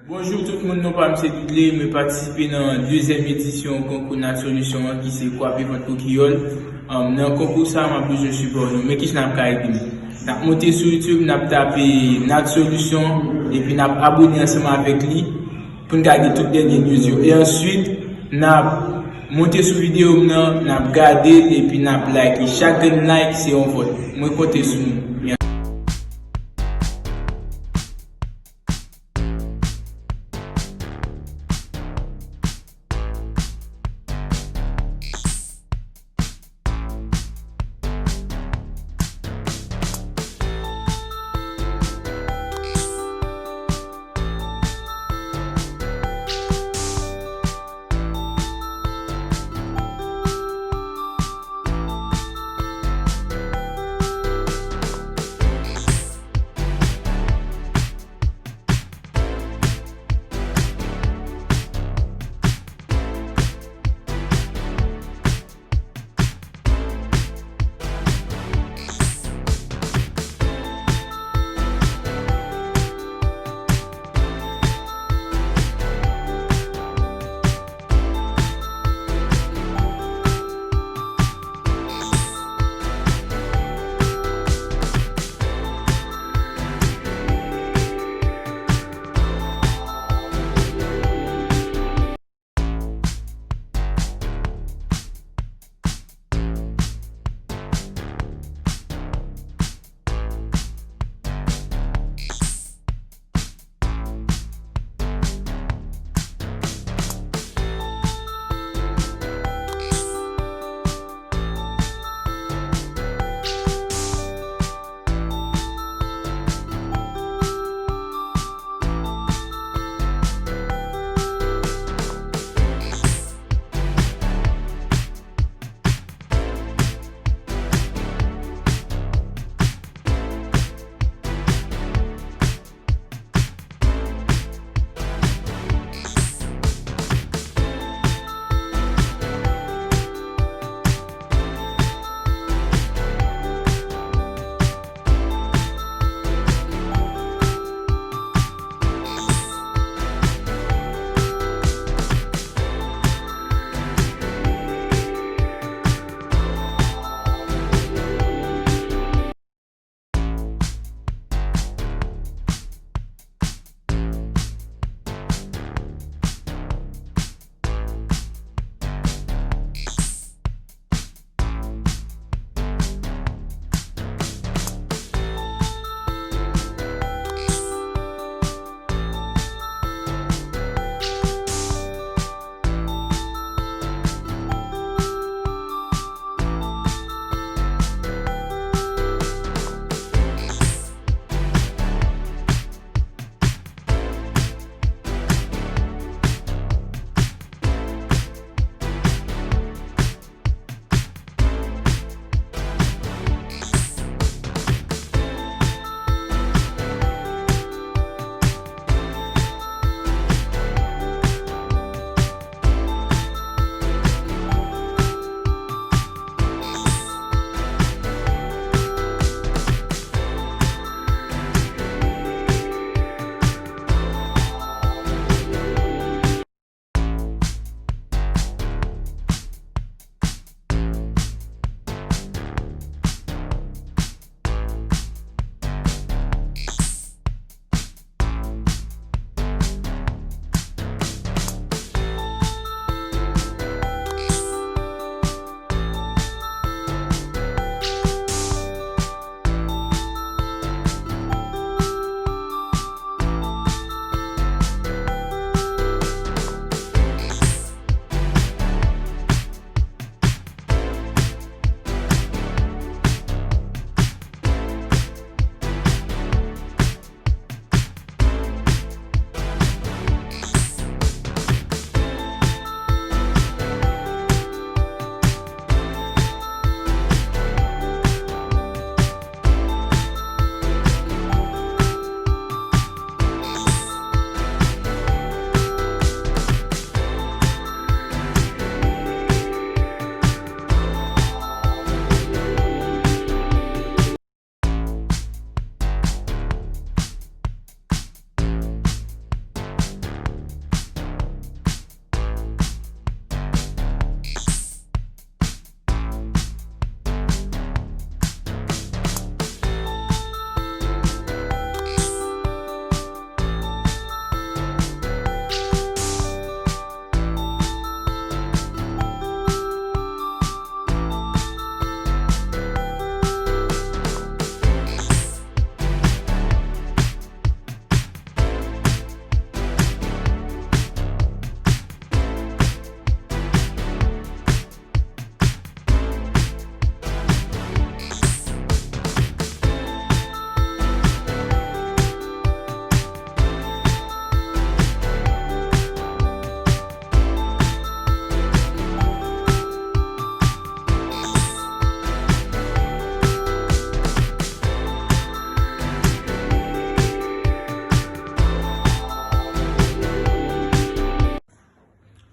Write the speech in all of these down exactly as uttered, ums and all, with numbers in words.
Bonjou tout moun, non pa m se Dudley, mwen patisipe nan dezyèm edisyon konkou Nat Solisyon an ki se Kwape Vant Pou Kiyòl. Um, nan konkou sa a, m ap bezwen sipò nou. Men kisa n ap ka regle? N ap monte sou YouTube, n ap tape Nat Solisyon, epi n ap abone ansanm avèk li pou n ka gen tout dènye news yo. E answit, n ap monte sou videyo m nan, n ap gade l, epi n ap like li. Chak grenn like se yon vòt. Mwen konte sou nou.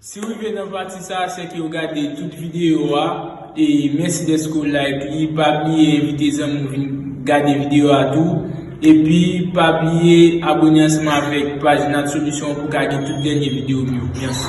Si w rive nan pati sa a, se ke w gade tout videyo a. E mèsi dèske w like li. Pa bliye envite zanmi w vin gade videyo a tou. Epi pa bliye abone ansanm avèk paj Nat Solution pou w ka gen tout dènye videyo m yo. Mèsi.